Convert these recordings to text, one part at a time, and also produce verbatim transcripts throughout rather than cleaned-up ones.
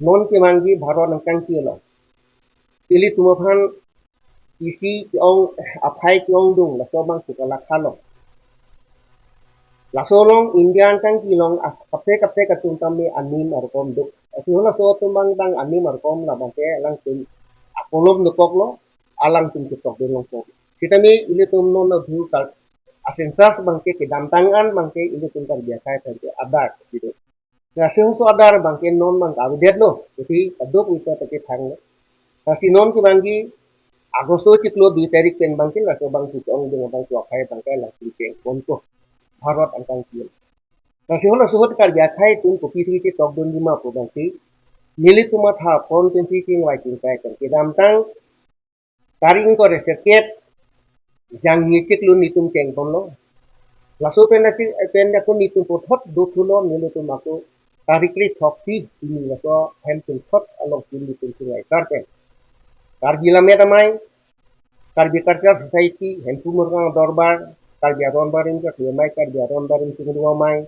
non kevangji Bharat angkangki along ilitum aphan isi ke-ong, aphai ke-ongdung laso abang suka lakha lo. Laso along India angkangki along a-, kaprek kaprek atum tame anim arokom do. Lasi halaso atum abang anim arokom labangke alangtum akolom dokoklo, alangtum ketok dun longkok. Sitame ilitum non adhu kal a-census abangke kedamtang an abangke ilitum Karbi akhei abangke adar gitu. Lasi halaso adar abangke non abang kavedetlo. Jadi kadokave ta kethanglo. Lasi non kevangji Agosto chiklo dui tarik pen abangke laso abang suka ongdung abang suka akhai abangke langsung cheng ponpo Bharat angkangki. Lasi halaso ahut Karbi akhei atum kopi si chetokdunji ma pu abangke nelitum matha pon pensi chingvai chingvai kan kedamtang tarik ingkoi ra sirkep jangni chiklo nelitum cheng ponlo. Laso pen lasi pen ako nelitum puthot dothulo, nelitum ako tarik kre throksi pini laso Hemphu thot along si nelitum chingvai kar pen Karbi Lammet Amei, Karbi Cultural Society, Hemphu Murkang Dorbar, Karbi Aron Barim Kathi Amei, Karbi Aron Barim Chingrum Amei,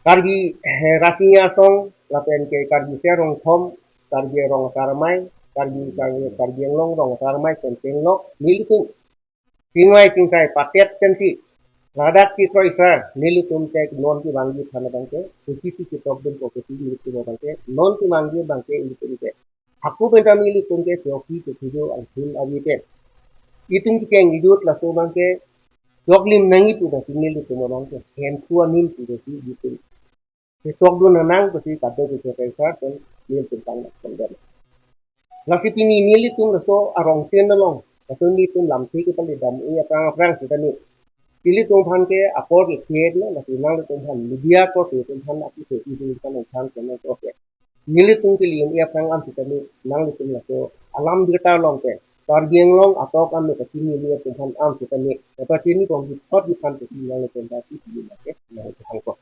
Karbi, eh, Rasinja Asong, lapen ke Karbi Seng Rongthom, Karbi Rong Asar Amei, Karbi, Karbi, Karbi Anglong Rong Asar Amei, Kempenglok, nelitum chingvai chingvai patet pensi ladak chikroisar nelitum ke non kevangji aphan abangke, kopi si chetokdunpo pusi nelitum abangke, non kevangji abangke ilitum ke. Ako pen tame ilitum ke sioki kethujo angthun avi pen itum kecheng kejut laso abangke joklim nangji pu abangke nelitum abangke Hemphu anim pu abangke ilitum chetokdun nang pusi kadokave chikroisar pen nelitum tang nak kondem. Lasi pini nelitum laso arongtin along, laso nelitum lamthe kepale dam-i aphrang aphrang sitame ilitum aphan ke apor ke kiet lo, lasi nanglitum aphan media korte atum aphan aphi the ilitum aphan aphan ke nang oke. Nelitum kili-i aphrang an sitame nanglitum laso alam birta along ke Karbi Anglong atok an me kachini nelitum aphan an sitame kachini kong di thot di aphan ke nanglitum aphan isi lima ke nang thangko.